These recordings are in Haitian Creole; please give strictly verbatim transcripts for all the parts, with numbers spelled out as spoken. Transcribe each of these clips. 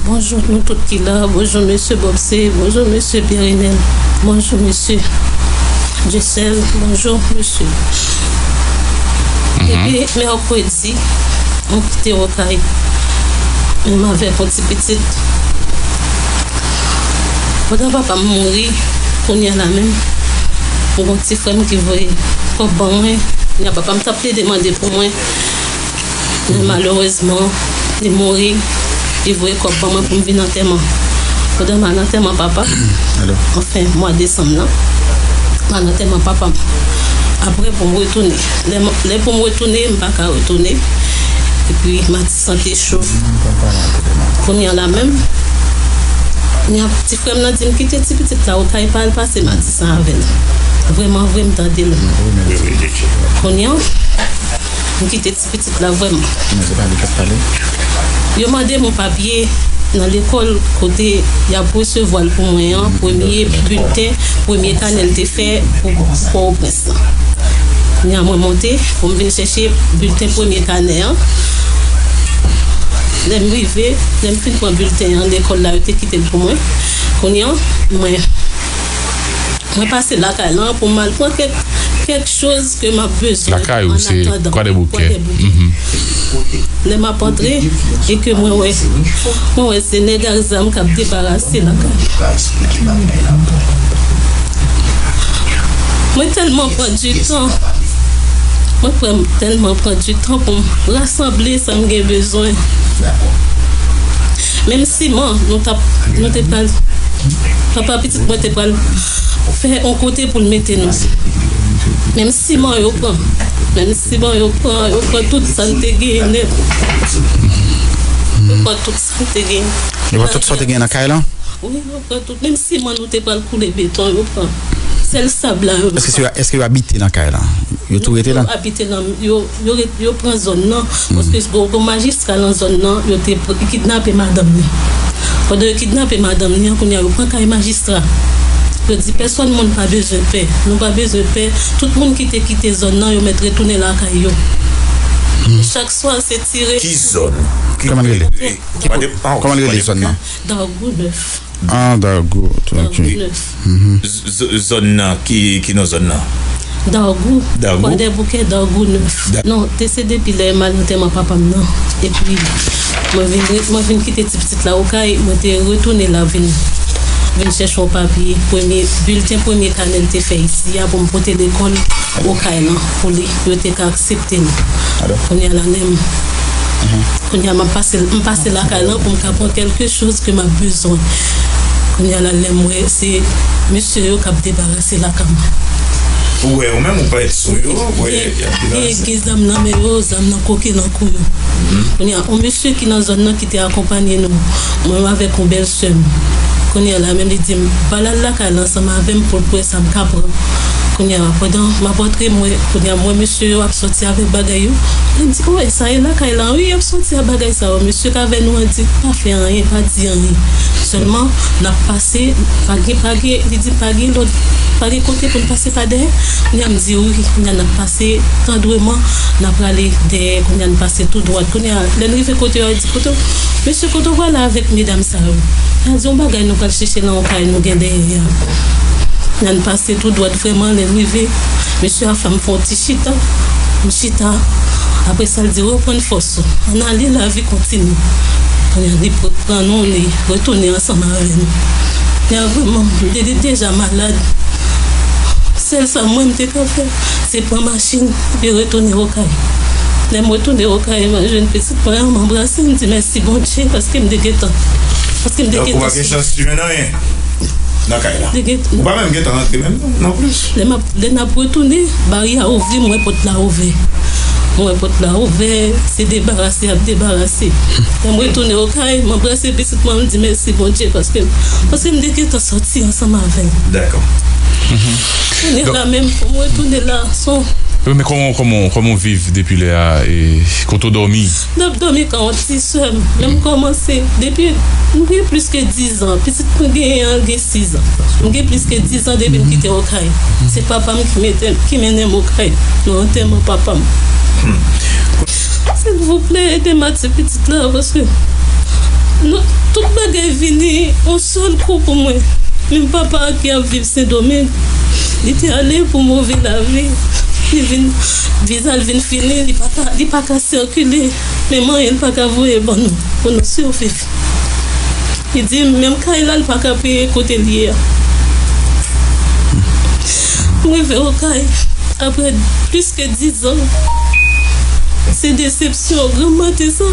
Bonjou nou tout ki la, bonjou mesye Bobse, bonjou mesye Pierre Renel, bonjou mesye Dieuseul, bonjou mesye. Depi mèkredi, mwen kite Okay, menm avèk yon ti pitit. Pandan papa m mouri, kounye a la menm, mwen gen yon ti frè m ki voye kòb ban mwen. Kounye a papa m t ap plede mande pou mwen. Men malerezman, li mouri, li voye kòb ban mwen pou m vin antèman. Pandan m al antèman papa, anfen, mwa desanm nan, m al antèman papa m. Apre pou m retounen. Lè m, lè pou m retounen, m pa ka retounen. Epi, Matisan te cho. Kounye a la menm, kounye a ti frè m nan di m kite ti pitit la Okay, pa al pase Matisan avè l. Vrèman vre, m tande l. Kounye a, m kite ti pitit la vrèman. Yo mande m yon papye nan lekòl kote y ap resevwa l pou mwen an, premye bilten, premye kanè l te fè pou Pòtoprens lan. Kounye a mwen monte pou m vin chèche bilten premye kanè an. Lè m rive, lè m fin pran bilten an, lekòl la yo te kite l pou mwen. Kounye a, mwen, mwen pase lakay lan pou m al pran kèk, kèk choz ke m ap bezwen. Lakay ou se Kwadèboukè. Kwadèboukè. Lè m ap antre, e ke mwen wè, mwen wè se nèg ak zam k ap debarase lakay. Mwen tèlman pran di tan. Mwen pran, tèlman pran di tan pou m rasanble sa m gen bezwen. Menm siman, nou t ap, nou te pral, papa pitit mwen te pral fè yon kote pou l mete nou. Menm siman yo pran. Menm siman yo pran, yo pran tout sa n te genyen nèt. Yo pran tout sa n te genyen. Yo pran tout sa w te genyen nan kay lan? Wi, yo pran tout. Menm siman nou te pral koule beton, yo pran. Sèl sab la, yo pran. Èske se yo, èske yo abite nan kay lan? Yo tou rete la? Yo abite nan, yo, yo ret-, yo pran zòn nan. Paske gon, gon majistra nan zòn nan, yo te pr-, kidnape madanm li. Pandan yo kidnape madanm li an, kounye a yo pran kay majistra. Yo di pèsòn moun pa bezwen pè. Nou pa bezwen pè. Tout moun ki te kite zòn nan, yo mèt retounen lakay yo. Chak swa se tire. Ki zòn? Kòman l rele? Kòman l rele zòn nan? Dagou nèf. Ah, Dagou, ok. Dagou nèf. Z-, z-, zòn nan, ki, ki non zòn nan? Dagou. Dagou? Kwadèboukè, Dagou nèf. Da- Non, te se depi lè m al antèman papa m nan. Epi, mwen vin re-, mwen vin kite ti pitit la Okay, mwen te retounen la vin, vin chèche yon papye, premye, bilten premye kanè l te fè isi a pou m pote lekòl Okay lan pou li, yo te ka aksepte l. Kounye a la menm, kounye a m ap pase, m pase lakay lan pou m ka pran kèlke choz ke m ap bezwen. Kounye a la, lè m wè se mesye yo k ap debarase lakay mwen. Ou wè, ou menm, ou parèt sou yo, ou wè, y ap debarase. Gen, gen zam nan men yo, zam nan koke nan kou yo. Kounye a, yon mesye ki nan zòn nan ki te akonpanye nou, mwen avèk yon bèlsè m. Kounye a la, menm li di m, pa l al lakay lan ansanm avè m pou l kwè sa m ka pran. Kounye a, pandan m ap antre, mwen, kounye a, mwen, mesye yo ap sòti avèk bagay yo. Mwen di, o, e sa e lakay lan, wi, y ap sòti ak bagay sa yo. Mesye k avè nou an di, pa fè anyen, pa di anyen. Sèlman, n ap pase, pa gen, pa gen, li di, pa gen lòt, pa gen kote pou n pase pa dèyè. Kounye a, m di, wi, kounye a, n ap pase tan dweman, n ap prale dèyè, kounye a, n pase tou dwat. Kounye a, lè n rive kote yo, yo di, kote, mesye, kote w prale avèk medam sa yo? Yo di, yon bagay nou pral chèche nan yon kay nou gen dèyè a. N pase tou dwat vrèman, lè n rive, mesye a fè m fè yon ti chita. M chita. Apre sa, l di, reprann fòs ou. Ann ale, lavi kontinye. Kounye a, li pr-, pran nou, li retounen ansanm avè nou. Kounye a, vrèman, m te deja malad. Sèl sa mwen m te ka fè, se pran machin, epi retounen Okay. Lè m retounen Okay, m al jwenn pitit mwen an, m anbrase, m di mèsi Bondye, paske m te gentan, paske m te gentan. Donk, ou pa gen chans jwenn anyen nan kay la. Ou pa menm gentan rantre menm non, non plis. Lè m ap, lè n ap retounen, bari a ouvri, m wè pòt la ouvè. M wè pòt la ouvè, se debarase y ap debarase. Lè m retounen Okay, m anbrase pitit mwen, m di mèsi Bondye, paske, paske m te gentan sòti ansanm avè l. Dakò. Kounye a la menm, pou m retounen la, son. Men kòman, kòman, kòman w viv depi lè a, e kote w dòmi? N ap dòmi kan yon ti sè m. Men m kòmanse, depi, m gen plis ke diz an. Pitit mwen genyen an gen siz an. M gen plis ke diz an depi m kite Okay. Se papa m ki mete, ki mennen m Okay nan antèman papa m. Silvouplè, ede m ak ti pitit la, paske nou, Tout bagay vini yon sèl kou pou mwen. Menm papa a ki ap viv Sendomeng, li te ale pou move lavi. Li vin, viza l vin fini, li pa ka, li pa ka sikile. Menm anyen l pa ka voye ban nou pou nou siviv. Li di menm kay la, l pa ka peye kote l ye a. M rive Okay apre plis ke dizan. Se desepsyon, granm maten sa.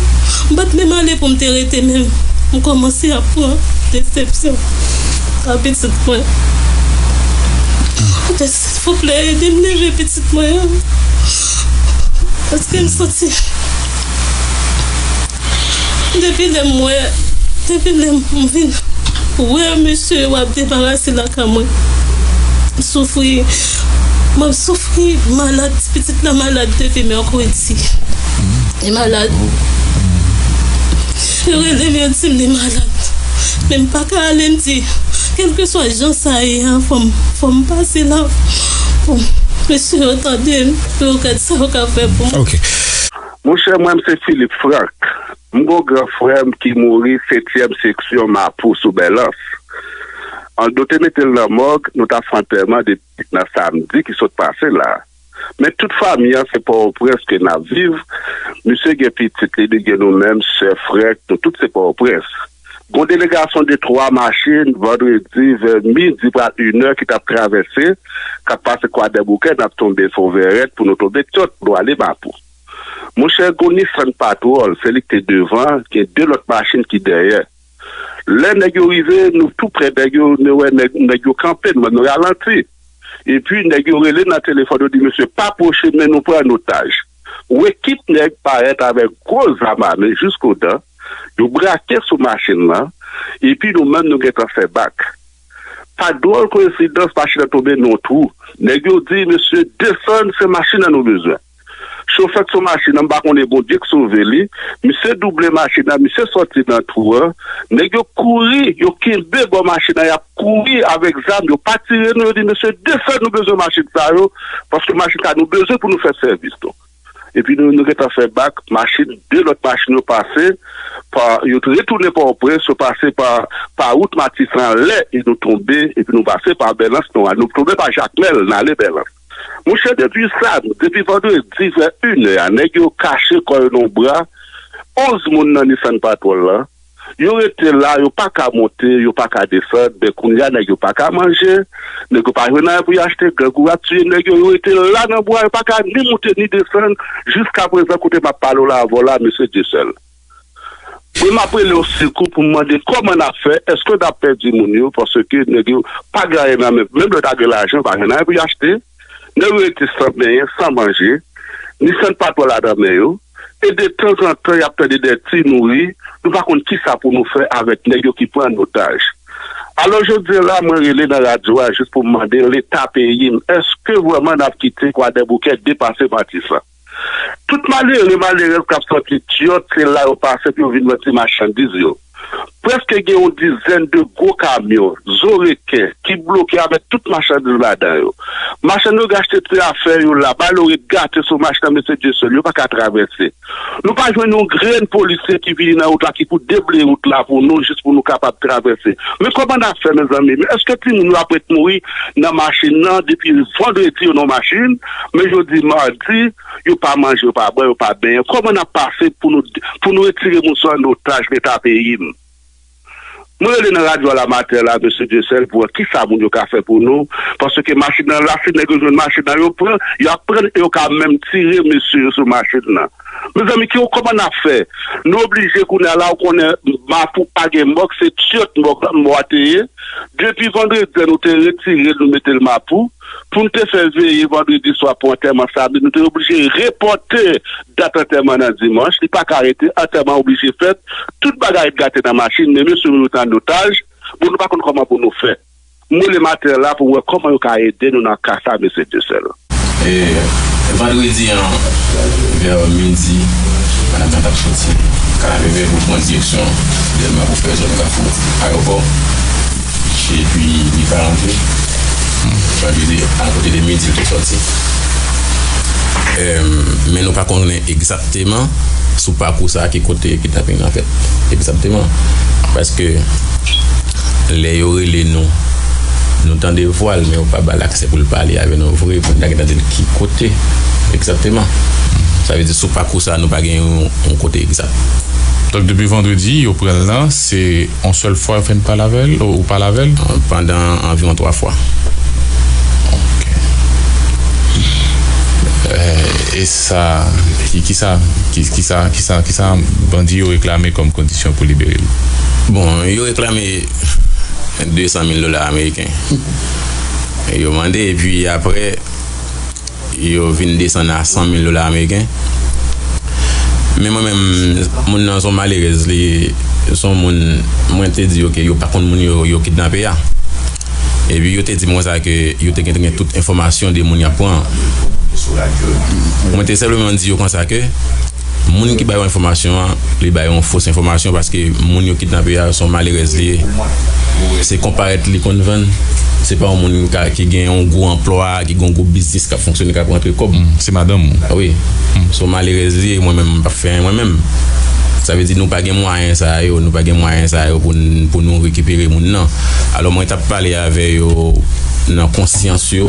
M pa t menm ale pou m te rete menm. M kòmanse ap pran desepsyon a pitit mwen. Silvouplè, ede m leve pitit mwen an. Paske m santi, depi lè m wè, depi lè m vin wè mesye yo ap debarase lakay mwen, m soufri, m ap soufri, malad, pitit la malad depi mèkredi. Li malad. Yo rele m, yo di m li malad. Men m pa ka ale, m di, kèlkeswa jan sa ye a, fò m, fò m pase la. Fò m, mesye yo tande m, pou yo gad sa yo ka fè pou mwen. Ok. Monchè, mwen, m se Philippe Franck. M gon gran frè m ki mouri setyèm seksyon Mapou sou Bèlans. An, nou te mete l nan mòg, nou t ap fè antèman depi nan samdi ki sot pase la. Men tout fanmi an se Pòtoprens ke n ap viv. Misye gen pitit li, li gen nou menm, sè, frè, nou tout se Pòtoprens. Gon delegasyon de twa machin, vandredi, vè midi, pral inè, ki t ap travèse, k ap pase Kwadèboukè, n ap tonbe Fon Vèrèt pou nou tonbe Tyòt, pou nou ale Mapou. Monchè, gon Nissan Patrol, se li ki te devan, gen de lòt machin ki dèyè. Lè nèg yo rive, nou tou prè nèg yo, nou wè nèg, nèg yo kanpe, nou menm nou ralanti. Epi, nèg yo rele nan telefòn, yo di, mesye, pa pwoche, men nou pran an otaj. Yon ekip nèg parèt avèk gwo zam ame jiskodan, yo brake sou machin lan, epi nou menm nou gentan fè bak. Pa dwòl koyensidans, machin lan tonbe nan yon twou. Nèg yo di, mesye, desann, se machin lan nou bezwen. Chofè k sou machin nan, m pa konnen Bondye k sove li. Misye double machin nan, misye sòti nan twou an. Nèg yo kouri, yo kenbe bò machin nan, y ap kouri avèk zam, yo pa tire nou, yo di, mesye, desann, nou bezwen machin sa yo, paske machin sa nou bezwen pou nou fè sèvis nou. Epi nou, nou gentan fè bak, machin, de lòt machin yo pase, pa, yo retounen Pòtoprens, yo pase pa, pa wout Matisan anlè, e nou tonbe, epi nou pase pa Bèlans, nou, nou tonbe pa Jakmèl, n ale Bèlans. Monchè, depi sa, depi vandredi vè inè a, nèg yo kache kò yo nan yon bra, onz moun nan Nissan Patrol lan, yo rete la, yo pa ka monte, yo pa ka desann, men kounye a nèg yo pa ka manje, nèg yo pa jwenn anyen pou y achte, grangou ap tiye nèg yo, yo rete la nan bwa, yo pa ka ni monte ni desann, jiskaprezan kote m ap pale w la avè w la, mesye Dyesèl. Mwen, m ap rele osekou pou m mande kòman n ap fè, èske n ap pèdi moun yo, paske nèg yo pa gen anyen nan men, menm lè yo ta gen lajan, yo pa gen anyen pou y achte, nèg yo rete san benyen, san manje, Nissan Patrol la nan men yo, e detanzantan, y ap tande de ti nouri, nou pa konn kisa pou nou fè avèk nèg yo ki pran n otaj. Alò, jodi a la, mwen rele nan radyo a jis pou m mande Leta peyi m, èske vrèman n ap kite Kwadèboukè depase Matisan? Tout malere, malerèz k ap sòti Dyòt, se la yo pase pou yo vin vann ti machandiz yo. Prèske gen yon dizèn de gwo kamyon, zo reken, ki bloke avèk tout machandiz ladan yo. Machann yo achte ti afè yo la, ba yo ret gate sou machin nan, mesye Dyesèl, yo pa ka travèse. Nou pa jwenn yon grenn polisye ki vini nan wout la, ki pou debleye wout la pou nou, jis pou nou kapab travèse. Men kòman n ap fè, mezanmi? Men èske timoun yo ap ret mouri nan machin nan depi vandredi yo nan machin, men jodi madi, yo pa manje, yo pa bwè, yo pa benyen? Kòman n ap pase pou nou, pou nou retire moun sa yo an otaj, Leta peyi m? Mwen rele nan radyo a la maten la, mesye Dyesèl, pou wè kisa moun yo ka fè pou nou, paske machin nan la, si nèg yo jwenn machin nan, yo pran, y ap pran, e yo ka menm tire mesye yo sou machin nan. Mezanmi, ki, kòman n ap fè? Nou oblije kounye a la, ou konnen Mapou pa gen mòg, se Dyòt mòg, mò a te ye. Depi vandredi, nou te retire l, nou mete l Mapou. Pou n te fè veye vandredi swa pou antèman samdi, nou te oblije repòte dat antèman nan dimanch. Li pa ka rete, antèman oblije fèt. Tout bagay ret gate nan machin, men mesye yo ret an otaj. Bon, nou pa konn kòman pou nou fè. M rele maten an la pou m wè kòman yo ka ede nou nan ka sa, mesye Dyesèl. E vandredi an, vè midi, madanm nan t ap soti Kanapevè pou pran direksyon Dèlma pou fè zòn Kafou Ayewopò. Epi li pa rantre. Vandredi, a kote de midi, li te sòti. Men nou pa konnen egzakteman sou pakou sa a ki kote kidnaping nan fèt egzakteman. Paske lè yo rele nou, nou tande vwa l, men yo pa ba l aksè pou l pale avè nou vre, pou n ta gentan di l ki kote egzakteman. Sa vle di, sou pakou sa, nou pa gen yon, yon kote egzak. Donk, depi vandredi, yo pran l lan, se yon sèl fwa yo fè n pale avè l, ou, ou pale avè l? Pandan anviwon twa fwa. Ok. Eh, e sa, ki, ki sa, ki, ki sa, ki sa, ki sa bandi yo reklame kòm kondisyon pou libere l? Bon, yo reklame de san mil dola ameriken. Yo mande, epi apre, yo vin desann a san mil dola ameriken. Men mwen menm, moun nan se yon malerèz, li se yon moun, mwen te di yo ke yo pa konn moun yo, yo kidnape a. Epi yo te di m konsa ke yo te gen, gen tout enfòmasyon de moun y ap pran an. Mwen te senpleman di yo konsa ke moun ki bay yo enfòmasyon an, li bay yon fos enfòmasyon, paske moun yo kidnape a, se yon malerèz li ye. Se konparèt li konn vann. Se pa yon moun ka, ki gen yon gwo anplwa, ki gen yon gwo biznis k ap fonksyone, k ap rantre kòb. Mm, se madanm ou? Ah wi. Mm. Se yon malerèz li ye, mwen menm, m p ap fè anyen mwen menm. Sa vle di nou pa gen mwayen sa yo, nou pa gen mwayen sa yo pou n, pou nou rekipere moun nan. Alò, mwen t ap pale avè yo nan konsyans yo.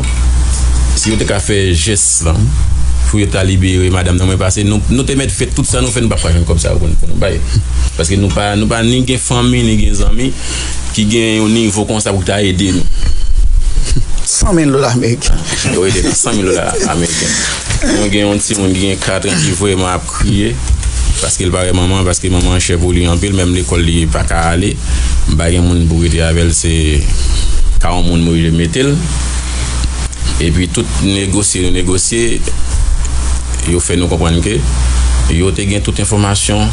Si yo te ka fè jès lan, pou yo ta libere madanm nan, mwen pase, nou, nou te mèt fè tout sa nou fè, nou p ap ka jwenn kòb sa yo pou, pou nou bay. Paske nou pa, nou pa ni gen fanmi, ni gen zanmi ki gen yon nivo konsa pou ta ede nou. San mil dola ameriken. Yo ede nou san mil dola ameriken. Nou gen yon timoun ki gen kat an ki vrèman ap kriye, paske l pa wè manman, paske manman an chè pou li anpil, menm lekòl li pa ka ale. M pa gen moun pou rete avè l, se ka yon moun m oblije mete l. Epi tout negosye nou negosye, yo fè nou konprann ke yo te gen tout enfòmasyon.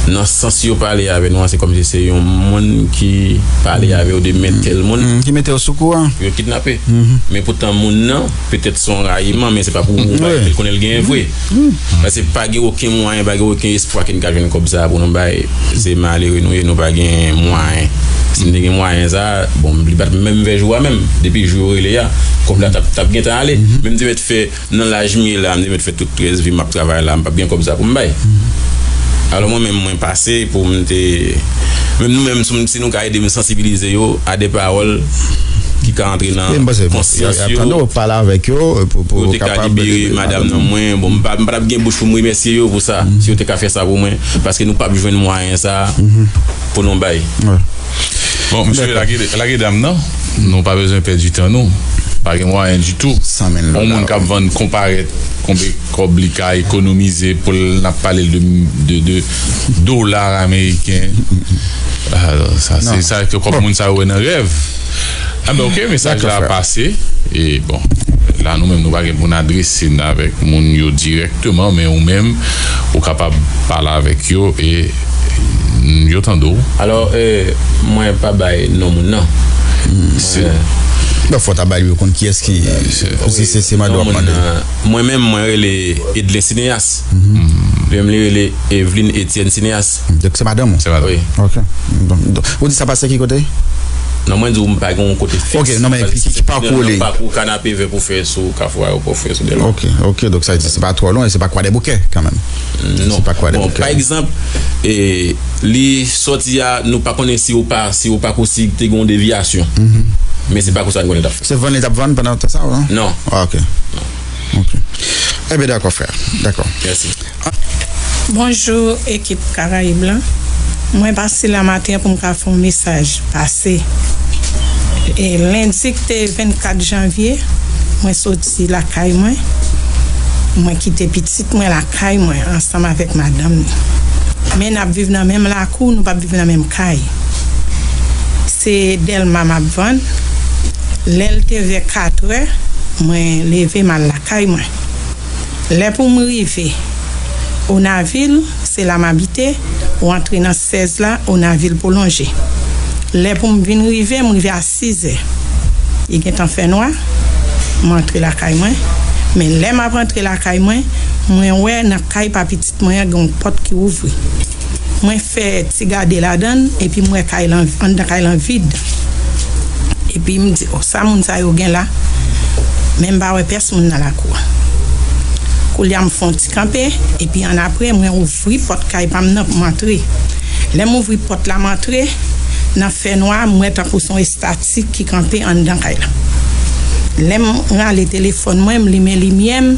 Nan sans yo pale avè nou an, se kòmsi se yon moun ki pale avè yo de men tèl moun. Mm, ki mete yo sou kouran. Yo kidnape. Mhm. Men poutan moun nan, petèt se yon rayiman, men se pa pou ou, wi, konnen l genyen vre. Paske pa gen okenn mwayen, pa gen okenn espwa ke n ka jwenn kòb sa a pou nou bay. Se malere nou ye, nou pa gen mwayen. Si n te gen mwayen sa a, bon, li pa t menm vè jou a menm. Depi jou yo rele a, kòb la t ap, t ap gentan ale. Men m te mèt fè, nan laj m ye la, m te mèt fè tout rès vi m ap travay la, m p ap gen kòb sa pou m bay. Alò mwen menm, mwen pase pou m te, menm nou menm, si, si nou ka ede m sansibilize yo a de pawòl ki ka antre nan konsyans yo, pale avèk yo, pou, pou yo te ka libere madanm nan mwen. Bon, m pa, m pa t ap gen bouch pou m remèsye yo pou sa, si yo te ka fè sa pou mwen, paske nou p ap jwenn mwayen sa pou nou bay. Bon, mesye, lage, lage dam nan. Nou pa bezwen pèdi tan nou. Pa gen mwayen ditou. Yon moun k ap vann konparèt, konbe kòb li ka ekonomize pou l, n ap pale l de, de, de dola ameriken. Ah, sa, se sa ke kòb moun sa yo wè nan rèv. Ah ben, ok, mesaj la pase. E bon, la nou menm nou pa gen pou n adrese n avèk moun yo dirèkteman, men ou menm, ou kapab pale avèk yo e yo tande w. Alò, eh, mwen pa bay non moun nan. Se, bon, fò w ta bay yo konn kiyès ki, se, se, se madan w ap mande. Mwen menm, mwen rele Edlen Sineas. Li menm, li rele Eveline Etienne Sineas. Donk, se madanm ou? Se madanm. Wi. Ok. Donk, donk, ou di sa pase ki kote? Non, mwen di w, m pa gen yon kote fiks. Ok, non, men ki, ki, ki pakou li? Pakou Kanapevè pou fè sou Kafou Ayewopò, fè sou Dèlma. Ok, ok, donk sa vle di se pa twò lwen, se pa Kwadèboukè kanmenm. Non. Se pa Kwadèboukè. Bon, pa egzanp, e, li sòti a, nou pa konnen si ou pa, si ou pa kou si te gen yon devyasyon. Men se pa kou sa nou konnen t ap fè. Se vann li t ap vann pandan tan sa, ou non? Non. Ah, ok. Ok. Ebyen, dakò, frè. Dakò. Mèsi. Bonjou, ekip Karayib lan. Mwen pase la maten pou m ka fè yon mesaj pase. E lendi ki te vennkat janvye, mwen soti lakay mwen. Mwen kite pitit mwen lakay mwen ansanm avèk madanm ni. Men n ap viv nan menm lakou, nou p ap viv nan menm kay. Se Dèlma m ap vann. Lè l te vè katrè, mwen leve m al lakay mwen. Lè pou m rive Onavil, se la m abite, ou antre nan sèz la, Onavil pwolonje. Lè pou m vin rive, m rive a sizè. Li gentan fè nwa, m antre lakay mwen. Men lè m ap antre lakay mwen, mwen wè nan kay pa pitit mwen an gen yon pòt ki ouvri. Mwen fè ti gade ladan l, epi m wè kay lan, anndan kay lan vid. Epi m di, "O, sa moun sa yo gen la?" Men m pa wè pèsonn nan lakou a. Koulye a m fè yon ti kanpe, epi annapre, mwen ouvri pòt kay pa m nan pou m antre. Lè m ouvri pòt la, m antre, nan fènwa, m wè tankou se yon estati ki kanpe anndan kay la. Lè m rale telefòn mwen, m limen limyè m,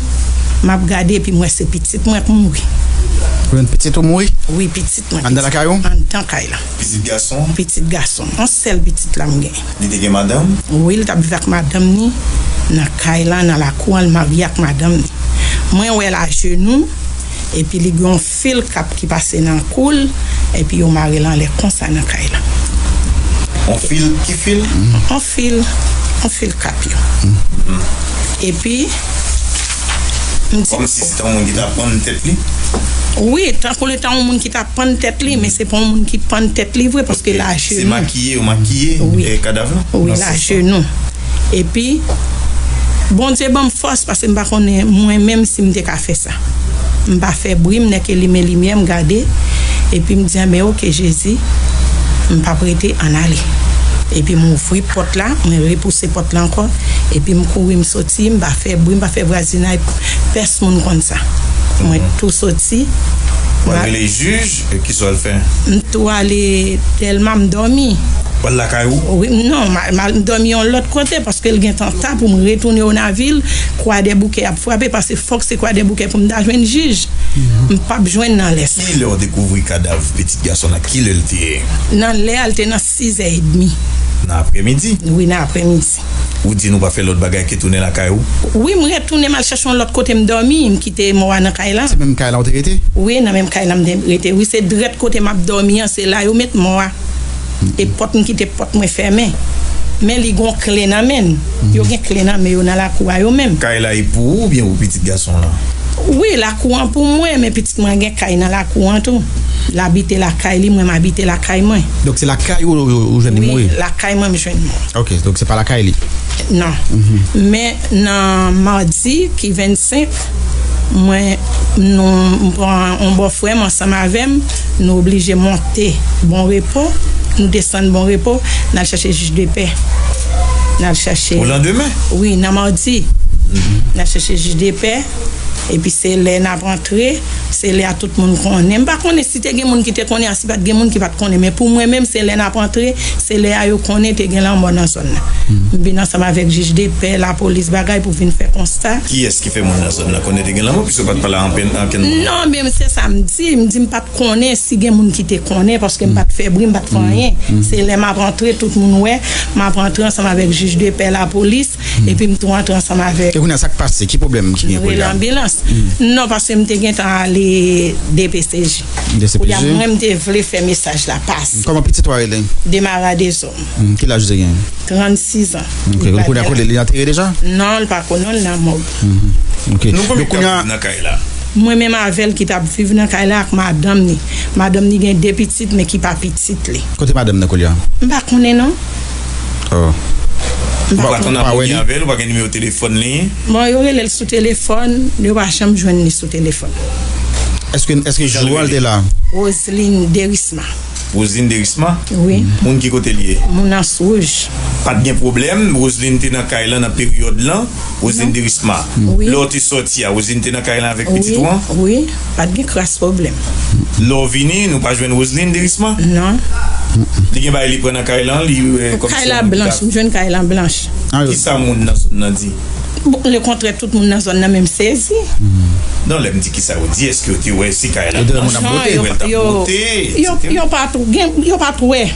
m ap gade, epi m wè se pitit mwen k mouri. Ou jwenn pitit ou mouri? Wi, pitit mwen. Anndan lakay ou? Anndan kay la. Pitit gason? Pitit gason. Yon sèl pitit la m gen. Li te gen madanm? Wi, li t ap viv ak madanm ni nan kay la, nan lakou an, li marye ak madanm ni. Mwen wè l ajenou, epi li gen yon fil k ap ki pase nan kou l, epi yo mare l anlè konsa nan kay la. On fil? Ki fil? On fil, on fil k ap yo. Epi, m di, kòmsi se te yon moun ki t ap pann tèt li? Wi, tankou li te yon moun ki t ap pann tèt li, men se pa yon moun ki pann tèt li vre, paske l ajenou. Se makiye, yo makiye, wi, eh, kadav lan? Wi, l ajenou. Epi, Bondye ban m fòs, paske m pa konnen mwen menm si m te ka fè sa. M pa fè bri, m nèke limen limyè, m gade. Epi m di, "Anben, oke, Jezi, m p ap rete, ann ale." Epi m ouvri pòt la, mwen repouse pòt la ankò. Epi m kouri, m soti, m pa fè bri, m pa fè vwazinay, pès moun konn sa. Mwen tou soti. Ou al rele jij, e kisa w al fè? M tou ale Dèlma, m dòmi. Ou al lakay ou? Wi, non, m al, m al dòmi yon lòt kote, paske l gentan ta pou m retounen Onavil, Kwadèboukè ap frape, paske fòk se Kwadèboukè pou m ta jwenn jij. M p ap jwenn nan lè sa. Kilè w dekouvri kadav pitit gason la? Kilè l te ye? Nan lè a, l te nan sizè edmi. Nan aprèmidi? Wi, nan aprèmidi. Ou di nou pa fè lòt bagay ke tounen lakay ou? Wi, m retounen, m al chèche yon lòt kote m dòmi, m kite mò a nan kay la. Se menm kay la ou te rete? Wi, nan menm kay la m te rete. Wi, se drèt kote m ap dòmi an, se la yo met mò a. E pòt, m kite pòt mwen fèmen. Men li gon kle nan men l. Yo gen kle nan men yo nan lakou a yo menm. Kay la e pou ou oubyen pou pitit gason la? Wi, lakou an pou mwen, men pitit mwen gen kay nan lakou an tou. L abite lakay li, mwen m abite lakay mwen. Donk se lakay ou, ou, ou jwenn li mouri? Wi, lakay mwen m jwenn mò. Ok, donk se pa lakay li? Non. Men nan madi ki vennsenk, mwen, nou, m pran yon bòfrè m ansanm avè m, nou oblije monte Bon Repo, nou desann Bon Repo, n al chèche jij de pè. N al chèche. O landemen? Wi, nan madi. N al chèche jij de pè. Epi se lè n ap antre, se lè a tout moun konnen. M pa konnen si te gen moun ki te konnen, a si pa t gen moun ki pa t konnen. Men pou mwen menm, se lè n ap antre, se lè a yo konnen te gen lanmò nan zòn nan. M vin ansanm avèk jij de pè, lapolis, bagay pou vin fè konsta. Kiyès ki fè moun nan zòn nan konnen te gen lanmò, piske w pa t pale a ankenn, ankenn moun? Non, men se sa m di, m di m pa t konnen si gen moun ki te konnen, paske m pa t fè bri, m pa t fè anyen. Se lè m ap antre, tout moun wè, m ap antre ansanm avèk jij de pè, lapolis, epi m tou antre ansanm avèk. E kounye a, sa k pase? Ki pwoblèm ki gen kounye a? Rele anbilans. Non, paske m te gentan ale D P C J. Kounye a, mwen, m te vle fè mesaj la pase. Kòman pitit ou a rele? Demara Dezòm. Ki laj ou te gen? Trannsis an. Ok, kounye a, kote li antere deja? Non, l pa konnen, l nan mòg. Ok. Nou konbyen tan nan kay la? Mwen menm avè l ki t ap viv nan kay la ak madanm ni. Madanm ni gen de pitit, men ki pa pitit li. Kote madanm nan kounye a? M pa konnen non. Oh. M pa konnen. Ou pa konn ap konnen avè l, ou pa gen nimewo telefòn li? Bon, yo rele l sou telefòn, yo pa janm jwenn li sou telefòn. Èske, èske jou a l te la? Roseline Derisma. Roseline Derisma? Wi. Moun ki kote li ye? Moun Anse Rouge. Pa t gen pwoblèm, Roseline te nan kay lan nan peryòd lan. Roseline Derisma. Wi. Lè w te sòti a, Roseline te nan kay lan avèk pitit ou an? Wi, pa t gen kras pwoblèm. Lè w vini, nou pa jwenn Roseline Derisma? Non. Li gen bagay li pran nan kay lan, li, eh, kòmsi kay la blanch, m jwenn kay lan blanch. Kisa moun nan zòn nan di? Bon, lekontrè, tout moun nan zòn nan menm sezi. Non, lè m di kisa yo di, èske yo te wè si kay la blanch? Yo te wè moun ap bwote. Yo, yo pa t gen, yo pa t wè.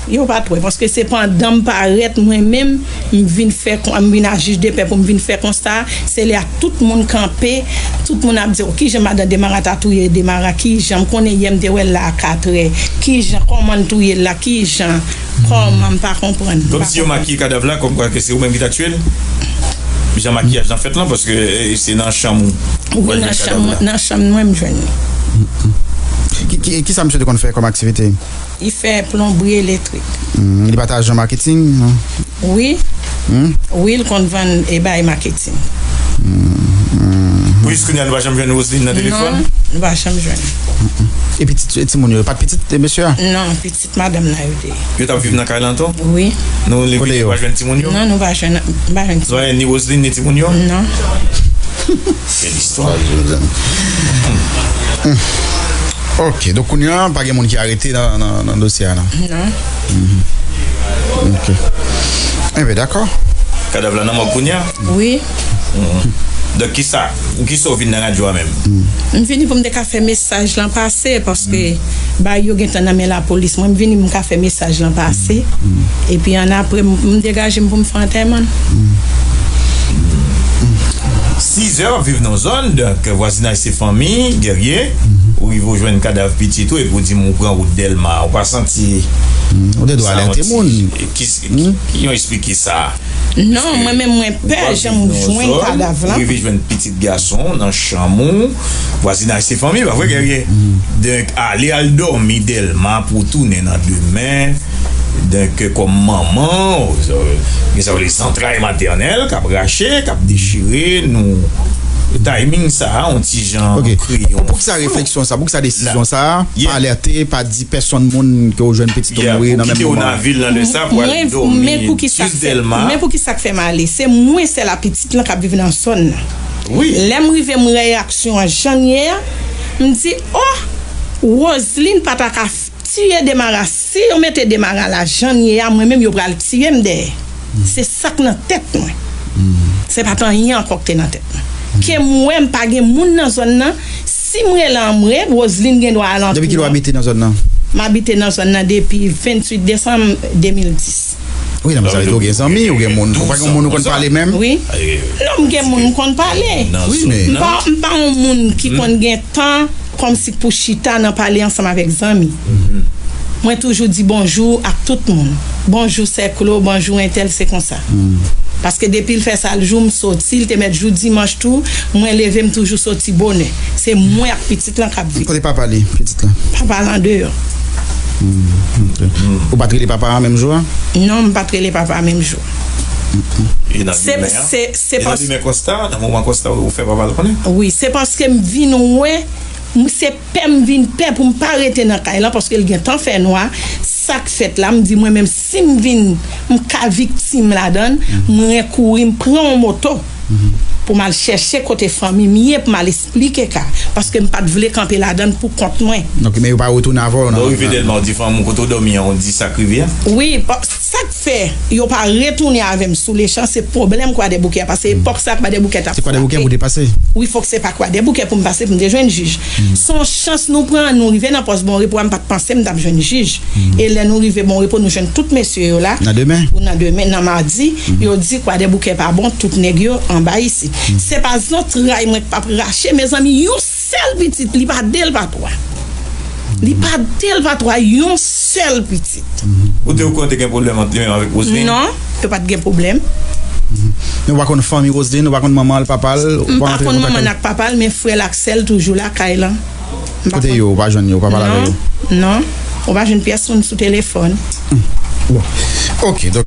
Yo pa t wè, paske se pandan m parèt mwen menm, m vin fè kon-, m vin a jij de pè pou m vin fè konsta, se lè a tout moun kanpe, tout moun ap di, "O, kijan madan Demara ta touye Demara, kijan, m konnen yè m te wè l la a katrè, kijan, kòman l touye l la, kijan, kòman, m pa konprann." Kòmsi yo makiye kadav la, kòmkwa ke se ou menm ki ta tiye l? Jan makiyaj lan fèt lan, paske, eh, se nan chanm ou. Wi, nan chanm, nan chanm mwen m jwenn li. Ki, ki, kisa misye te konn fè kòm aktivite? Li fè plonbri elektrik. Hmm, li pa ta ajan maketing, non? Wi. Hmm? Wi, li konn vann e bay maketing. Hmm, hmm. Pou jis kounye a, nou pa janm jwenn Roseline nan telefòn? Non, nou pa janm jwenn. Hmm, hmm. E pitit, e timoun yo, pa t pitit, e mesye a? Non, pitit madanm nan yo te ye. Yo t ap viv nan kay lan tou? Wi. Nou, li pa jwenn timoun yo? Non, nou pa jwenn, nou pa jwenn timoun. Ni Roseline, ni timoun yo? Non. Quelle histoire. Hmm. Ok, donk kounye a, pa gen moun ki arete nan, nan, nan dosye a, non? Non. Ok. Enben, dakò. Kadav la nan mòg kounye a? Wi. Donk, kisa, ou kisa w vin nan radyo a menm? M vini pou m te ka fè mesaj lan pase, paske bagay yo gentan nan men lapolis. Mwen, m vini pou m ka fè mesaj lan pase. Epi, annapre, m, m degaje m pou m fè antèman. Sizè, w ap viv nan zòn, donk, vwazinaj se fanmi, Guerrier, ou rive w jwenn kadav pitit ou, epi w di m ou pran wout Dèlma, ou pa santi... Ou te dwe alète moun. Ki, ki, ki yon esplike sa? Non, mwen menm, mwen pè jan m jwenn kadav lan. Ou rive jwenn pitit gason w nan chanm ou, vwazinaj se fanmi, pa vre, Guerrier? Donk, ale al dòmi Dèlma pou w tounen nan demen. Donk, kòm manman, gen sa w rele zantray matènèl k ap rache, k ap dechire, nou, timing sa a, yon ti jan kreye yon... Poukisa refleksyon sa, poukisa desizyon sa a, pa alète, pa di pèsonn moun ke w jwenn pitit ou mouri nan menm moman? Kite w nan vil nan lè sa pou al dòmi jis Dèlma. Men poukisa k fè m ale, se mwen sèl a pitit lan k ap viv nan zòn nan. Lè m rive, m wè reyaksyon an jan l ye a, m di, oh, Roseline pa ta ka tiye Demara. Si yo mete Demara la jan l ye a, mwen menm yo pral tiye m dèyè. Se sa k nan tèt mwen. Se pa t anyen ankò k te nan tèt mwen. Ke m wè m pa gen moun nan zòn nan, si m rele anmwe, Roseline gen dwa al antre. Depi kilè w abite nan zòn nan? M abite nan zòn nan depi venntuit desanm de mil dis. Wi, nan sa vle di ou gen zanmi, ou gen moun, ou pa gen moun ou konn pale menm? Wi. Non, m gen moun m konn pale. Wi, men... M pa, m pa yon moun ki konn gen tan kòmsi pou chita nan pale ansanm avèk zanmi. Mwen toujou di bonjou ak tout moun. Bonjou sè Klo, bonjou entèl, se konsa. Paske depi l fè sa l jou m soti, l te mèt jou dimanch tou, mwen leve m toujou soti bonè. Se mwen ak pitit lan k ap viv. Kote papa li, pitit lan? Papa l andeyò. Ou pa t rele papa a menm jou a? Non, m pa t rele papa a menm jou. E nan demen an? Se, se, se... E nan demen Konsta, nan moman Konsta, ou fè papa l konnen? Wi, se paske m vin wè, m, se pè m vin pè pou m pa rete nan kay lan, paske l gentan fè nwa. Sa k fèt la, m di mwen menm, si m vin, m ka viktim ladan l, mwen kouri, m pran yon moto pou m al chèche kote fanmi m ye, pou m al esplike ka, paske m pa t vle kanpe ladan l pou kont mwen. Donk, men yo pa retounen avè w nan... Lè w rive Dèlma, w di fanmi w kote w dòmi an, w di sa k rive a? Wi, pa, sa k fè yo pa retounen avè m sou lechan, se pwoblèm Kwadèboukè a, paske epòk sa a Kwadèboukè t ap frape. Se Kwadèboukè pou te pase? Wi, fòk se pa Kwadèboukè pou m pase, pou m te jwenn jij. Se yon chans nou pran, nou rive nan pòs Bon Repo a, m pa t panse m t ap jwenn jij. E lè nou rive Bon Repo, nou jwenn tout mesye yo la. Nan demen? Ou nan demen, nan madi, yo di Kwadèboukè pa bon, tout nèg yo anba isit. Se pa zantray mwen k p ap rache, mezanmi, yon sèl pitit, li pa de, l pa twa. Li pa de, l pa twa, yon sèl pitit. Ou te okouran te gen pwoblèm ant li menm avèk Roseline? Non, yo pa t gen pwoblèm. Men ou pa konn fanmi Roseline, ou pa konn manman l, papa l, ou pa konn manman l ak papa l, men frè l ak sè l toujou lakay lan. Kote yo, ou pa jwenn yo, ou pa pale avè yo? Non, non. Ou pa jwenn pyès moun sou telefòn. Bon. Ok, donk